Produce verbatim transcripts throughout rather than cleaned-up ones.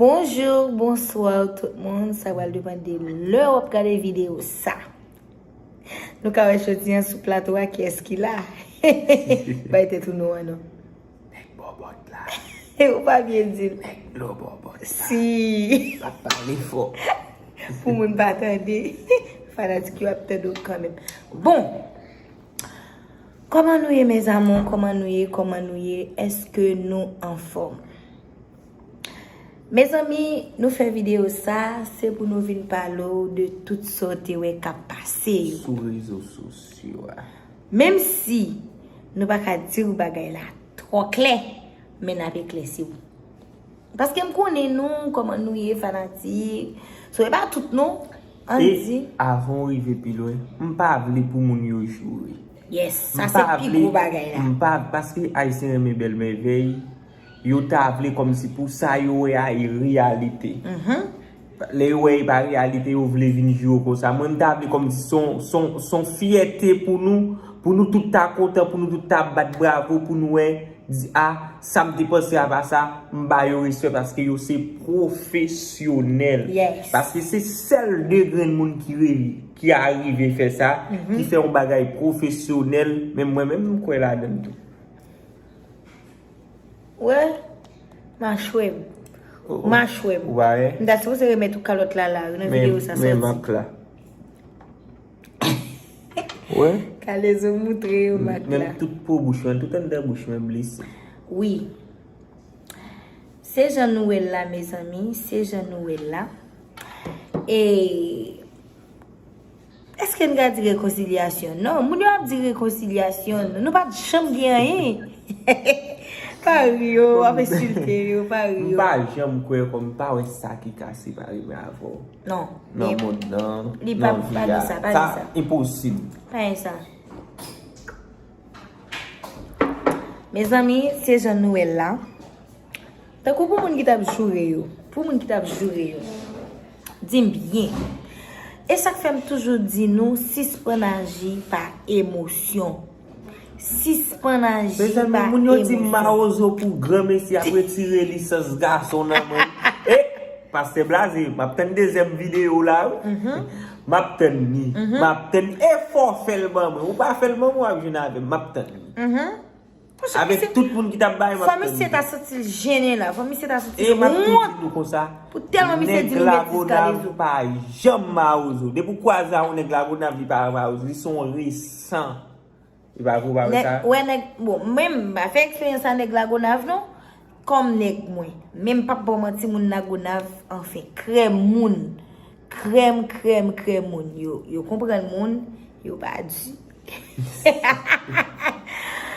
Bonjou, bonswa tout moun. Sa pral depann de lè w ap gade videyo sa. Nou ka wè jodi a sou plato a kiyès ki la. Bay tèt ou non an non. Nèg bòbòt la. Ou pa byen di l. Nèg dlo bòbòt la. Si. L ap pale fò. Pou moun pa tande. Fanatik yo ap tande w kanmenm. Bon. Kòman nou ye, mes amours? Kòman nou ye? Kòman nou ye? Èske nou anfòm? Mezanmi, nou fè videyo sa, se pou nou vin pale w de tout sa w te wè k ap pase yo. Sou rezo sosyo a. Menm si nou pa ka di w bagay la twò klè, men n ap eklèsi w. Paske m konnen nou, kòman nou ye, fanatik. So, e pa tout non, ann di. E avan w rive pi lwen, m pa vle pou moun yo joure. Yes, sa se pi gwo bagay la. M pa, paske Ayisyen renmen bèl mèvèy, yo ta vle kòmsi pou sa yo wè a e reyalite. Lè yo wè e pa reyalite, yo vle vin joure w konsa. Mwen, m ta vle kòmsi se yon, se yon, se yon fyète pou nou, pou nou tout ta kontan, pou nou tout ta bat bravo, pou nou wè, di, a, sa m te panse a pa sa, m ba yo respè paske yo se pwofesyonèl. Yes. Paske se sèl de grenn moun ki re-, ki arive fè sa, ki fè yon bagay pwofesyonèl, men mwen menm, m kwè ladan l tou. Wè, machwè m. Oh, oh. Machwè m. Ou pa wè? M ta sipoze remèt ou kalòt la la, nan videyo sa sòti. Men, men mak la. Wè? Kalezo moutre yo mak la. Menm tout po bouch mwen, tout anndan bouch mwen blese. Wi. Se jan nou wè l la, mezanmi, se jan nou wè l la. E èske n ka di rekonsilyasyon? Non, moun yo ap di rekonsilyasyon, nou pa t janm gen anyen. Pa ri yo, w ap ensilte yo, pa ri yo. M pa janm kwè kòm m pa wè sa ki ka separe mwen avè w. Non, nan mond nan, nan vi a. Sa enposib. Pa gen sa. Mezanmi, se jan nou wè l la. Tankou pou moun ki t ap joure yo, pou moun ki t ap joure yo, di m byen. E sa k fè m toujou di nou, sispann aji pa emosyon. Sispann aji pa emosyon. Mezanmi, moun yo di m mawozo pou granmesi ap retire lisans gason nan men l. E, Pastè Blaze, m ap tann dezyèm videyo w la, wi. M ap tann li. M ap tann li. E fò w fè l ban mwen. Ou pa fè l ban mwen, w ap jwenn avè m. M ap tann li. Avèk tout moun ki t ap bay, m ap tann li. Fò misye ta santi l jennen la. Fò misye ta santi l wont. E m ap tou di nou konsa, pou tèlman misye di nou betiz Kalezo. Nèg Lagonav pa janm mawozo. Depi w kwaze a yon nèg Lagonav, li pa mawozo. Li se yon resan. Li pa vre, ou pa wè sa? Wè nèg, bon, mwen, m pa fè eksperyans a nèg Lagonav, non. Kòm nèg mwen. Men m p ap ba w manti, moun Lagonav, anfen, krèm moun. Krèm, krèm, krèm moun. Yo, yo konprann moun, yo pa di.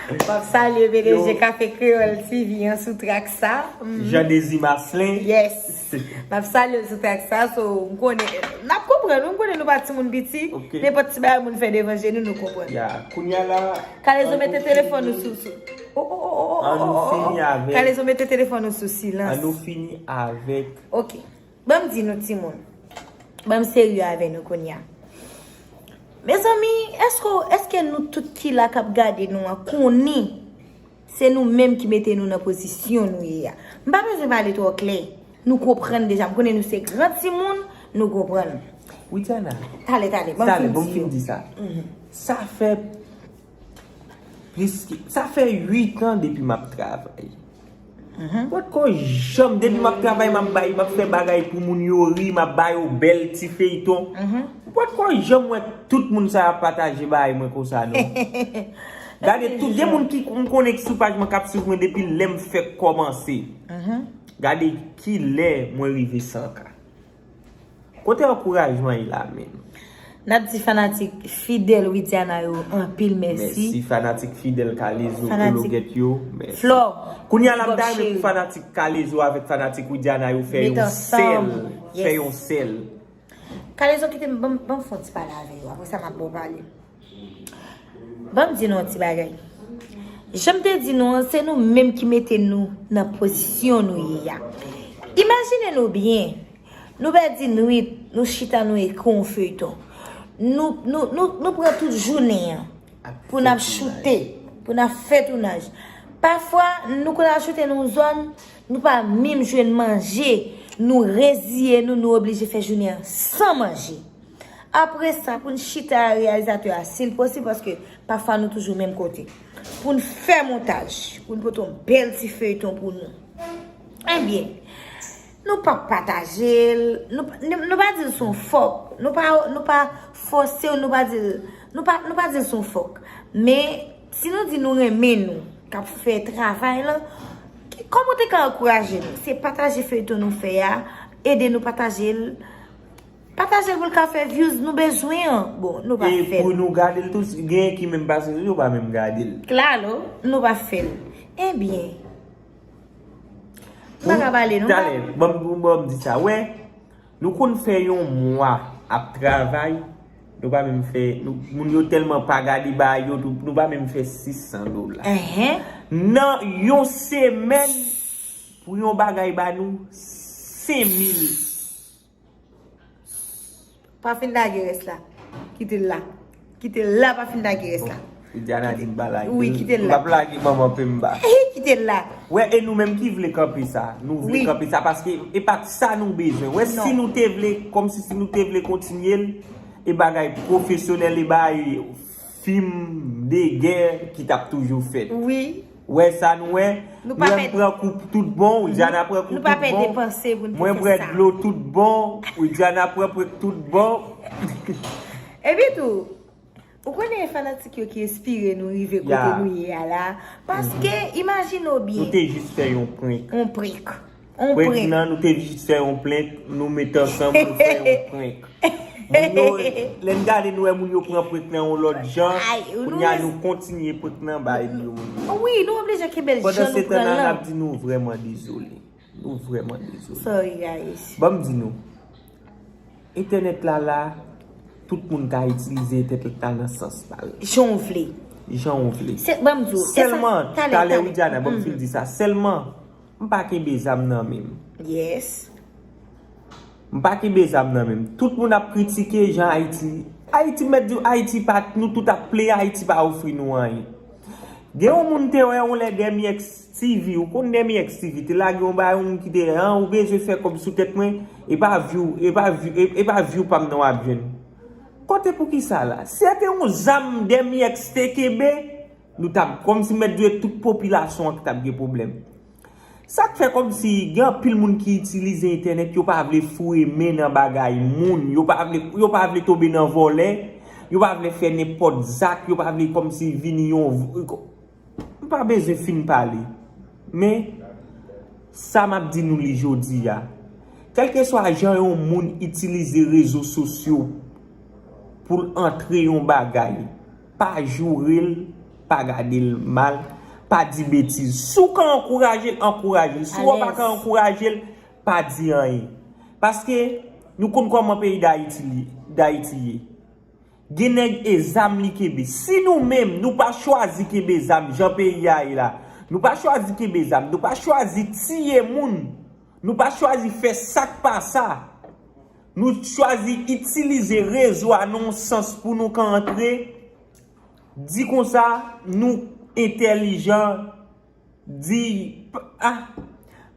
M ap salye P D G Kafe Kreyòl T V an sou trak sa. Jean Désir Marcelin. Yes. M ap salye l sou trak sa, so, m konnen, n ap konprann, m konnen nou pa timoun piti, nenpòt ti bagay moun fè devan je nou, nou konprann. Ya, kounye a la, Kalezo mete telefòn ou sou, sou, oh, oh, oh, oh, oh, oh, oh, oh. Kalezo mete telefòn ou sou silans. An nou fini avèk. Ok. Ban m di nou timoun. Ban m serye avè nou kounye a. Mezanmi, èske, èske nou tout ki la k ap gade nou an konnen se nou menm ki mete nou nan pozisyon nou ye a? M pa bezwen pale twò klè. Nou konprann deja. M konnen nou se gran timoun, nou konprann. Widiana. Talè, talè, ban m fin di yo. Talè, ban m fin di sa. Sa fè plis ke, sa fè uit an depi m ap travay. Mwen potko janm, depi m ap travay, m ap bay, m ap fè bagay pou moun yo ri, m ap ba yo bèl ti feyton. Mwen potko janm wè tout moun sa yo ap pataje bagay mwen konsa, non. Gade tout, gen moun ki m konnen ki sou paj mwen k ap swiv mwen depi lè m fèk kòmanse. Gade kilè mwen rive san K. Kote ankourajman ye la menm? N ap di fanatik fidèl Widiana yo anpil mèsi. Mèsi fanatik fidèl Kalezo, Kologèt yo, mèsi. Flò, kounye a la, m ta renmen pou fanatik Kalezo avèk fanatik Widiana yo fè yon sèl, fè yon sèl. Kalezo, kite m, ban m, ban m fè yon ti pale avè yo. Apre sa, m ap ba w pale. Ban m di nou yon ti bagay. Jan m te di nou an, se nou menm ki mete nou nan pozisyon nou ye a. Imajine nou byen, nou pèdi nwit, nou chita, nou ekri yon feyton. Nou, nou, nou, nou pran tout jounen an pou n ap choute, pou n ap fè tounaj. Pafwa, nou konn al choute nan yon zòn, nou pa menm jwenn manje. Nou reziye nou, nou oblije fè jounen an san manje. Apre sa, pou n chita a reyalizatè a, si l posib, paske pafwa nou toujou menm kote. Pou n fè montaj, pou n pote yon bèl ti feyton pou nou. Ebyen, nou pa pataje l, nou, nou, nou pa di l se yon fòk, nou pa, nou pa fòse w, nou pa di l, nou pa, nou pa di l se yon fòk. Men, si nou di nou renmen nou, k ap fè travay lan, ki, kòman w te ka ankouraje nou? Se pataje feyton nou fè a, ede nou pataje l. Pataje l pou l ka fè views, nou bezwen an. Bon, nou pa fè l. E pou nou gade l tou, genyen ki menm pase sou yo, pa menm gade l. Klalo, nou pa fè l. Ebyen, m pa ka pale, nou pa. Talè, ban m, ban m di sa, wè, nou konn fè yon mwa ap travay, nou pa menm fè, nou, moun yo tèlman pa gade bagay yo, nou, nou pa menm fè sis san dola. Nan yon semèn, pou yon bagay ba nou senk mil. Pa fin lage rès la. Kite l la. Kite l la, pa fin lage rès la. Widiana di m pa lage l. Wi, kite l la. M p ap lage manman Pemba. Kite l la. Wè, e nou menm ki vle kanpe sa. Nou vle kanpe sa paske e pa t sa nou bezwen. Wè, si nou te vle, kòmsi si nou te vle kontinye l, e bagay pwofesyonèl, e bagay fim de gè ki t ap toujou fèt. Wi. Wè sa nou wè? Nou pa pèdi. Pran kou tout bon, Widiana pran kou tout bon. Nou pa pèdi panse pou n te fè sa. Mwen bwè dlo tout bon, Widiana pran prek tout bon. Epi tou, ou konnen e fanatik yo ki enspire nou rive kote nou ye a la. Paske, imajine w byen. Nou te jis fè yon prank. Yon prank. Prank nan, nou te jis fè yon prank, nou met ansanm, nou fè yon prank. Moun yo, lè n gade, nou wè moun yo pran prank nan yon lòt jan. Kounye a, nou kontinye prank nan bay yo. Wi, nou oblije kenbe l jan nou pran l lan. Pandan se tan nan, n ap di nou vrèman dezole. Nou vrèman dezole. Sorry, guys. Ban m di nou, entènèt la la, tout moun ka itilize entènèt la nan sans pa l. Jan w vle. Jan w vle. Se, ban m di w, e sa, sèlman, talè, talè, Widiana, ban m fin di sa. Sèlman, m pa kenbe zam nan men m. Yes. M pa kenbe zam nan men m. Tout moun ap kritike jan Ayiti. Ayiti, m mèt di w, Ayiti pa, nou tout ap pleye, Ayiti pa ofri nou anyen. Gen yon moun te wè yon lè Demi X T V, ou konn Demi X T V, te lage yon bagay, yon moun ki te, an, ou bezwen fè kòb sou tèt mwen, e pa view, e pa view, e, e pa view pa m nan w ap jwenn. Kote poukisa la? Si se te yon zam Demi X te kenbe, nou t ap, kòmsi m mèt di w, tout popilasyon an ki t ap gen pwoblèm. Sa k fè kòmsi gen anpil moun ki itilize entènèt, yo pa vle foure men nan bagay moun, yo pa vle, yo pa vle tonbe nan vòlè, yo pa vle fè nenpòt zak, yo pa vle kòmsi vini yon, m pa bezwen fin pale. Men, sa m ap di nou li jodi a. Kèlkeswa jan yon moun itilize rezo sosyo pou l antre yon bagay, pa joure l, pa gade l mal, pa di betiz. Si w ka ankouraje l, ankouraje l. Si w pa ka ankouraje l, pa di anyen. Paske nou konn kòman peyi Dayiti li, Dayiti ye. Gen nèg e zam li kenbe. Si nou menm, nou pa chwazi kenbe zam jan peyi a ye la, nou pa chwazi kenbe zam, nou pa chwazi tiye moun, nou pa chwazi fè sa k pa sa, nou chwazi itilize rezo a nan yon sans pou nou ka antre, di konsa, nou entèlijan, di, p-, ah,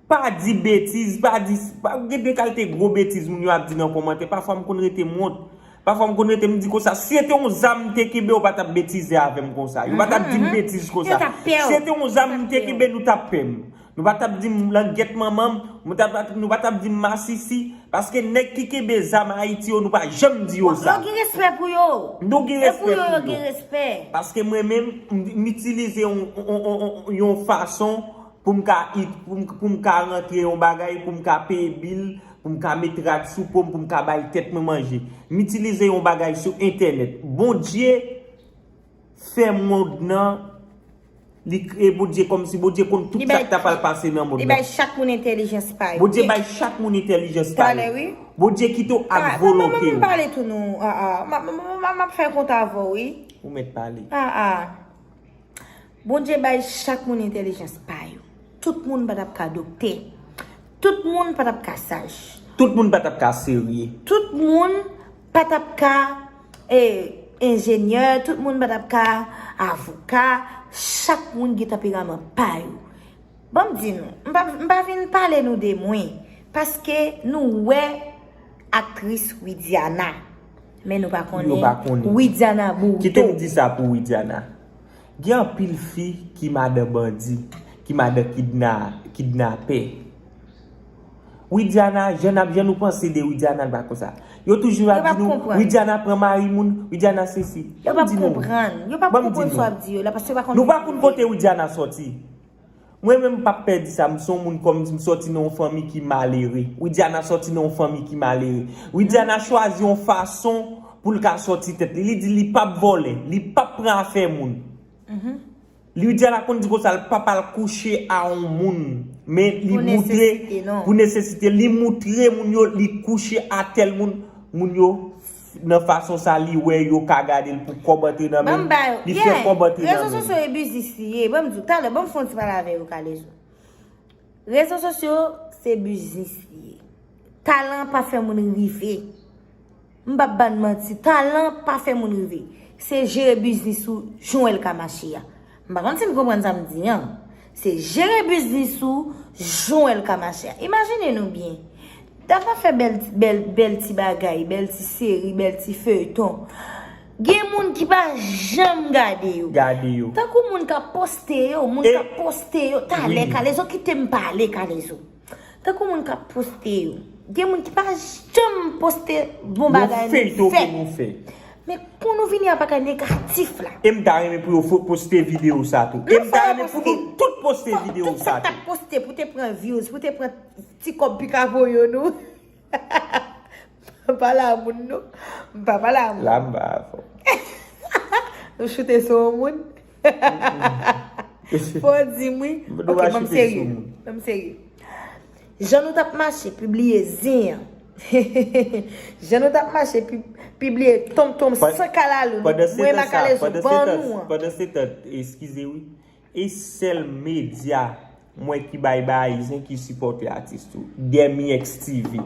pa di betiz, pa di, pa, gen de kalite gwo betiz moun yo ap di nan kòmantè. Pafwa m konn rete m wont. Pafwa m konn rete m di konsa, si se te yon zam m te kenbe, yo pa t ap betize avè m konsa. Yo pa t ap di m betiz konsa. Si se te yon zam m te kenbe, nou t ap pè m. Nou pa t ap di m langyèt manman m, nou t ap, nou pa t ap di m masisi. Paske nèg ki kenbe zam Ayiti yo, nou pa janm di yo sa. Yo gen respè pou yo. Nou gen respè pou yo. E pou yo, yo gen respè. Paske mwen menm, m, m itilize yon, yon, yon, yon, yon fason pou m ka it-, pou m, pou m ka rantre yon bagay, pou m ka peye bil, pou m ka met rad sou po m, pou m ka bay tèt mwen manje. M itilize yon bagay sou entènèt. Bondye fè mond nan, li kreye Bondye kòmsi Bondye konn tout sa k ta pral pase nan mond nan. Li bay chak moun entèlijans pa yo. Bondye bay chak moun entèlijans pa yo. Talè, wi. Bondye kite w ak volonte w. Ah, ah, m ap pale tou nou. Ah, ah. M ap, m ap, m ap, m ap fè kont avè w, wi. Ou mèt pale. Ah, ah. Bondye bay chak moun entèlijans pa yo. Tout moun pa t ap ka doktè. Tout moun pa t ap ka saj. Tout moun pa t ap ka serye. Tout moun pa t ap ka, e, enjenyè, tout moun pa t ap ka avoka. Chak moun gen tanperaman pa yo. Ban m di nou, m pa, m pa vin pale nou de mwen. Paske nou wè aktris Widiana. Men nou pa Yo pa konnen. Widiana Burrito. Kite m di sa pou Widiana. Gen anpil fi ki madan bandi, ki madan kidna, kidnapè. Widiana, jan n ap jan nou panse de Widiana, l pa konsa. Yo toujou ap di nou, Widiana pran mari moun, Widiana sesi. Yo p ap konprann. Yo p ap konprann sa w ap di yo la, paske yo pa konn. Nou pa konn kote Widiana soti. Mwen menm m p ap pè di sa, m se yon moun kòm m soti nan yon fanmi ki malere. Widiana soti nan yon fanmi ki malere. Widiana chwazi yon fason pou l ka sòti tèt li. Li di li p ap vòlè, li p ap pran afè moun. Widiana konn di konsa l p ap al kouche a yon moun. Men li moutre pou nesesite. Li moutre moun yo li kouche a tèl moun. Moun yo nan fason sa li wè yo ka gade l pou kòb antre nan men l, li fè kòb antre nan men l. Rezo sosyo e biznis li ye. Ban m di w, talè, ban m fè yon ti pale avè yo, Kalezo. Rezo sosyo se biznis li ye. Talan pa fè moun rive. M p ap ba n manti, talan pa fè moun rive. Se jere biznis ou jan w wè l ka mache a. M pa konn si n konprann sa m di an. Se jere biznis ou jan w wè l ka mache a. Imajine nou byen. Dam nan fè bèl, bèl, bèl ti bagay, bèl ti seri, bèl ti feyton. Gen moun ki pa janm gade yo. Gade yo. Tankou moun k ap poste yo, moun k ap poste yo. Talè, Kalezo, kite m pale, Kalezo. Tankou moun k ap poste yo. Gen moun ki pa janm poste bon bagay nou fè. Yon feyton ke nou fè. Men pou nou vini a bagay negatif la. E m ta renmen pou yo fo- poste videyo sa tou. E m ta renmen pou nou tout poste videyo sa tou. Tout sa k t ap poste pou te pran views, pou te pran ti kòb pikapoyo nou. M pa pale a moun non. M pa pale a moun. La m ba avè w. Nou choute sou yon moun. Fò w di m wi. Ok, ban m serye. Ban m serye. Jan nou t ap mache pibliye zen an. Jan nou t ap mache pi- pibliye tonmtonm san kalalou. Mwen Makalezo ban nou an. Pandan se tan, eskize wi. E sèl medya mwen ki bay bagay zen ki sipòte atis tou. Dèmi X T V.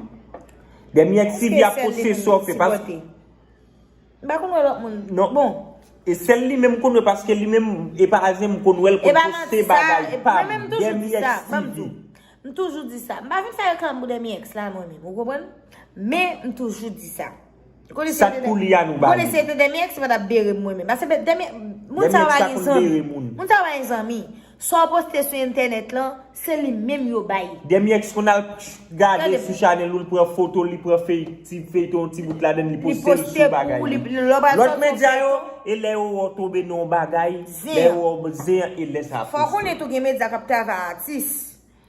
Dèmi X T V ap poste sa w fè paske. M pa konn wè lòt moun. Non. Bon. E sèl li menm m konn wè paske li menm e pa zen m konn wè l konn poste bagay pa m. Dèmi X T V. M toujou di sa. M pa vin fè reklam pou Dèmi X la mwen menm. Ou konprann? Men m toujou di sa. Sa k pou li a nou ba li. Konnen se te Dèmi X pa t ap bere m mwen menm. Paske Dèmi, moun sa yo pa gen zanmi. Moun sa yo pa gen zanmi. Sa w poste sou entènèt lan, se li menm yo bay. Dèmi X konn al gade sou chanèl ou, l pran foto, li pran fey, ti feyton, ti bout ladan l, li poste l sou bagay li. Lòt medya yo, e lè yo wè w tonbe nan yon bagay, lè yo wè w zen an, e lè sa poste. Fò w konnen tou gen medya k ap travay atis.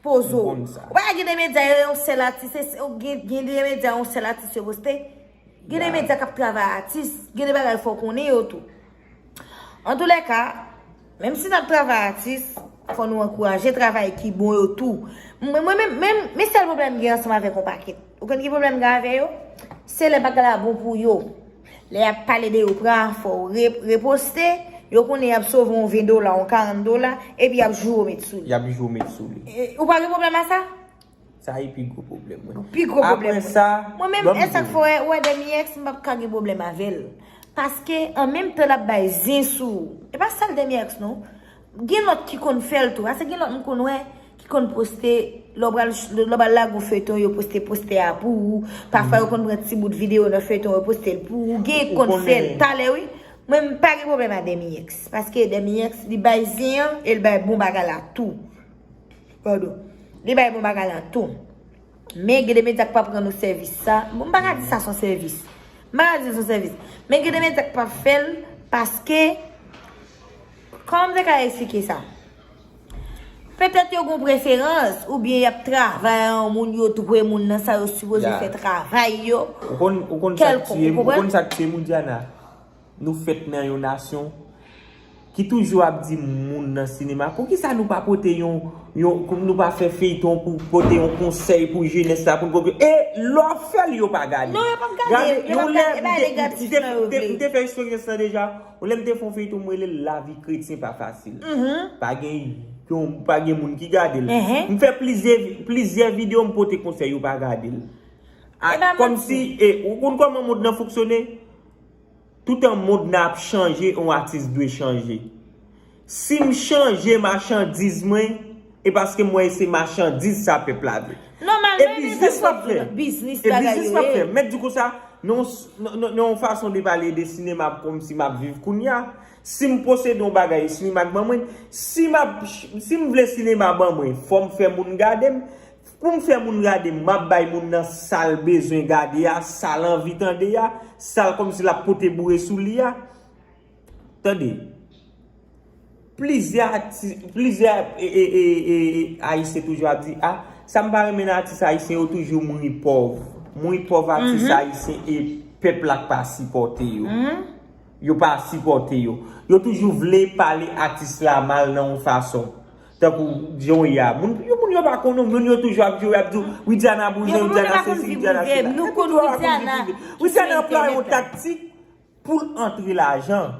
Poze w. Ou pa gen de medya yo yon sèl atis, gen de medya yon sèl atis yo poste. Gen de medya k ap travay atis, gen de bagay fò w konnen yo tou. Antoulèka, menm si n ap travay atis, fò nou ankouraje travay ki bon yo tou. Mwen menm, men sèl pwoblèm m gen ansanm avèk yon pakèt. Ou konn ki pwoblèm m gen avè yo? Se lè bagay la bon pou yo. Lè y ap pale de yo pran afè w, re- reposte, yo konnen y ap sove yon ven dola, yon karant dola, epi y ap joure w met sou li. Y ap joure w met sou li. Ou pa gen pwoblèm a sa? Sa e pi gwo pwoblèm mwen. Pi gwo pwoblèm mwen. Apre sa, mwen menm, e sa k fè w wè Dèmi X, m p ap ka gen pwoblèm avè l. Paske, an menm tan l ap bay zen sou ou. E pa sèl Dèmi X non. Gen lòt ki konn fè l tou. Paske gen lòt m konn wè ki konn poste, lè w pral, lè w pral lage yon feyton, yo poste postè a pou ou. Pafwa, yo konn pran ti bout videyo nan feyton, yo poste l pou ou. Gen ki konn fè l talè, wi. Mwen, m pa gen pwoblèm a Dèmi X. Paske Dèmi X, li bay zen an, e l bay bon bagay la tou. Padon. Li bay bon bagay la tou. Men gen de medya k p ap rann ou sèvis sa. Bon, m pa ka di sa se yon sèvis. M pa ka di l se yon sèvis. Men gen de medya k p ap fè l paske, kòman m te ka eksplike sa? Petèt yo gen preferans, oubyen y ap travay a yon moun, yo dwe moun nan sa yo sipoze fè travay yo. Ou konn, ou konn sa k tiye, ou konn sa k tiye moun, Diana? Nou fèt nan yon nasyon ki toujou ap di moun nan sinema, poukisa nou pa pote yon, yon, nou pa fè feyton pou pote yon konsèy pou jenès la, pou n konprann? E lè w ap fè l, yo pa gade. Non, yo p ap gade, yo p ap gade, e pa negatif nan yo vle. M te fè eksperyans lan deja. Yon lè m te fè yon feyton, m rele l Lavi kretyen pa fasil. Pa gen, pa gen moun ki gade l. M fè plizyè, plizyè videyo, m pote konsèy, yo pa gade l. Kòmsi, e, ou konn kòman mond nan fonksyone? Toutan mond nan ap chanje, yon atis dwe chanje. Si m chanje machandiz mwen, e paske m wè se machandiz sa pèp la vle. Non, m E biznis m ap fè. Biznis e bagay biznis yo m ap fè. Mèt di konsa, non, non, non, non, yon fason de pale de sinema kòmsi m ap viv kounye a. Si m posede yon bagay, sinema k ban mwen, si m ap, si m vle sinema ban mwen, fò m fè moun gade m. Pou m fè moun gade m, m ap bay moun nan sa l bezwen gade a, sa l anvi tande a, sa l kòmsi l ap pote boure sou li a. Tande, plizyè ati-, plizyè e, e, e, e, e, Ayisyen toujou ap di, a, sa m pa renmen nan atis ayisyen yo toujou mouri pòv. Mouri pòv atis ayisyen e pèp la k pa sipòte yo. Yo pa sipòte yo. Yo toujou vle pale atis la mal nan yon fason. Tankou jan w ye a. Moun, yo, moun yo pa konnen w, moun yo toujou ap jwe, ap di w, Widiana bouzen, Widiana sesi, Widiana sela. Nou konn Widiana. Widiana anplwaye yon taktik pou l antre lajan.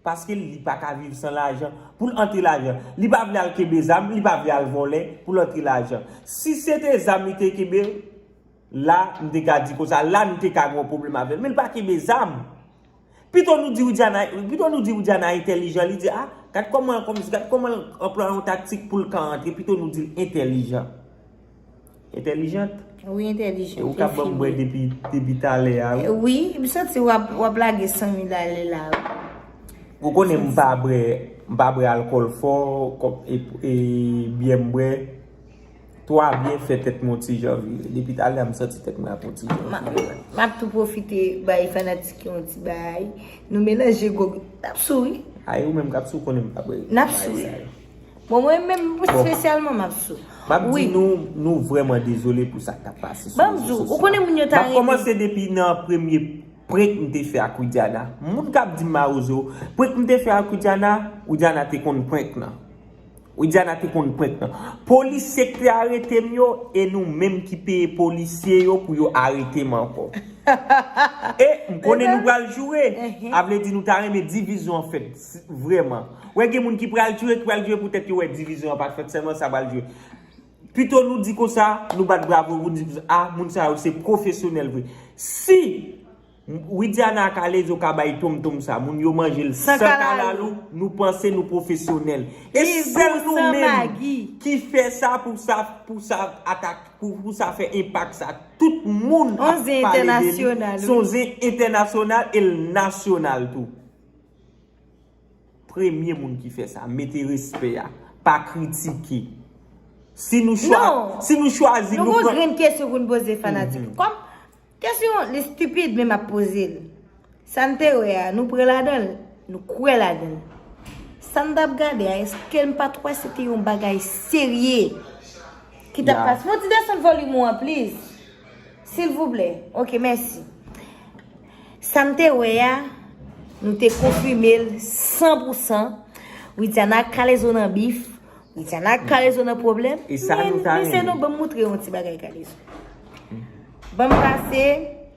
Paske li pa ka viv san lajan. Pou l antre lajan. Li pa vle al kenbe zam, li pa vle al vòlè pou l antre lajan. Si se te zam li te kenbe, la, m te ka di konsa, la, m te ka gen yon pwoblèm avè l. Men l pa kenbe zam. Pito nou di Widiana, pito nou di Widiana entèlijan, li di, a, gad kòman, kòm, gad kòman l anplwaye yon taktik pou l ka antre, pito nou di l entèlijan. Entèlijant. Wi, entèlijan. E ou k ap ban m bwè depi, depi talè a, wi. Wi, m santi w ap, w ap lage san mil ale la, wi. Ou konnen m pa bwè, m pa bwè alkòl fò, kòm, e, e, byè m bwè. Twa byen fè tèt mwen yon ti jan vire. Depi talè a, m santi tèt mwen ap yon ti jan vire. M ap tou pwofite bay fanatik yo yon ti bay. Nou melanje gwo, n ap sou, wi. Ay, ou menm k ap sou konnen m pa bwè. N ap sou, wi. Bon, mwen menm espesyalman m ap sou. M ap di nou, nou vrèman dezole pou sa k t ap pase sou rezo sosyo a. Ban m di w, ou konnen moun yo ta renmen. M ap kòmanse depi nan premye prank m te fè ak Widiana. Moun k ap di m mawozo, prank m te fè ak Widiana, Widiana te konn prank nan. Widiana te konn prank nan. Polisye k te arete m yo, e nou menm ki peye polisye yo pou yo arete m ankò. E m konnen nou pral joure. A vle di nou ta renmen divizyon an fèt, vrèman. Wè gen moun ki pral joure, ki pral joure poutèt yo wè divizyon an pa t fèt, sèlman sa pral joure. Pito nou di konsa, nou bat bravo, nou di konsa, a, moun sa yo se pwofesyonèl vre. Si Widiana ak Alezo ka bay tonmtonm sa, moun yo manje l san kalalou, nou panse nou pwofesyonèl. E sèl nou menm ki fè sa pou sa, pou sa atak, pou, pou sa fè enpak sa. Tout moun ap pale de li. Se yon zen entènasyonal e l nasyonal tou. Premye moun ki fè sa, mete respè a, pa kritike. Si nou chwa-, si nou chwazi, nou pran. Non, nou gon grenn kesyon pou n poze fanatik. Kòm kesyon li stipid, men m ap poze l. Sa n te wè a, nou pran ladan l, nou kwè ladan l. Sa n t ap gade a, èske n pa t wè se te yon bagay serye ki t ap pase? Fè yon ti desann volim ou an, please. Silvouplè. Ok, mèsi. Sa n te wè a, nou te konfime l san pou san. Widiana ak Kalezo nan bif. Widiana ak Kalezo nan pwoblèm. E sa nou ta renmen. Men, mesye, non, ban m moutre yon ti bagay Kalezo. Ban m pase.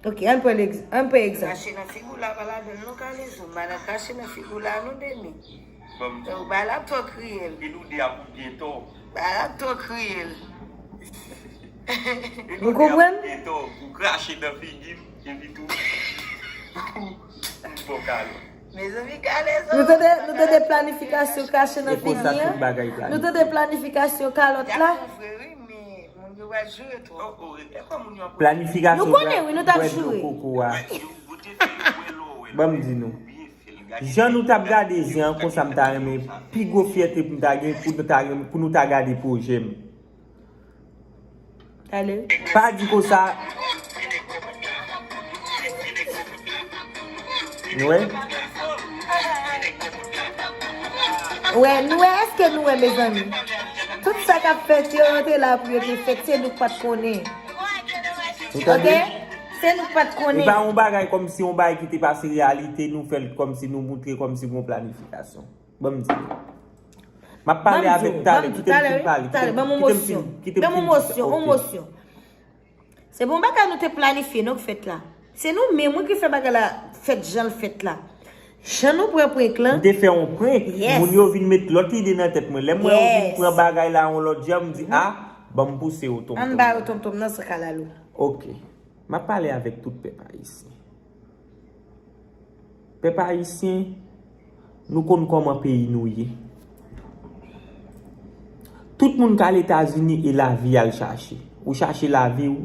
Ok, ann pran egz-, ann pran egzanp. Kache nan figi w la, pa ladan l non, Kalezo. Madan kache nan figi w la, non, Demi. Ou bay la twò kriyèl. Epi nou de a pou byen tò. Bay la twò kriyèl. Ou konprann? Epi nou de a pou byen tò. Ou krache nan figi m, epi tou. Ou fò kale. Mezanmi, Kalezo. Nou tande, nou tande planifikasyon krache nan figi an. Nou tande planifikasyon kalòt la. Planifikasyon bwè dlo koko a. Ban m di nou. Jan nou t ap gade zen an, konsa m ta renmen, pi gwo fyète pou m ta gen, pou nou ta renmen, pou nou ta gade pwojè m. Pa di konsa. Nou wè? Wè, nou wè, èske nou wè, mezanmi? Tout sa k ap fèt yo, yo te la pou yo te fèt, se nou k pa t konnen. Ou tande? Ok? Se nou k pa t konnen. E pa yon bagay kòmsi yon bagay ki te pase reyalite, nou fè l kòmsi nou moutre kòmsi gon planifikasyon. Ban m di nou. M ap pale avèk talè, kite m fin pale, kite m fin, kite m fin di sa. Ban m yon mosyon, yon mosyon. Se pa yon bagay nou te planifye non k fèt la. Se nou menm wi ki fè bagay la fèt jan l fèt la. Jan nou pran prank lan. M te fè yon prank, moun yo vin met lòt ide nan tèt mwen. Lè m wè yo vin pran bagay la yon lòt jan, m di, a, ban m pouse yo tonmtonm. Ann ba yo tonmtonm nan san kalalou. Ok. M ap pale avèk tout pèp ayisyen. Pèp ayisyen, nou konn kòman peyi nou ye. Tout moun k al Etazini e lavi y al chache. Ou chache lavi w.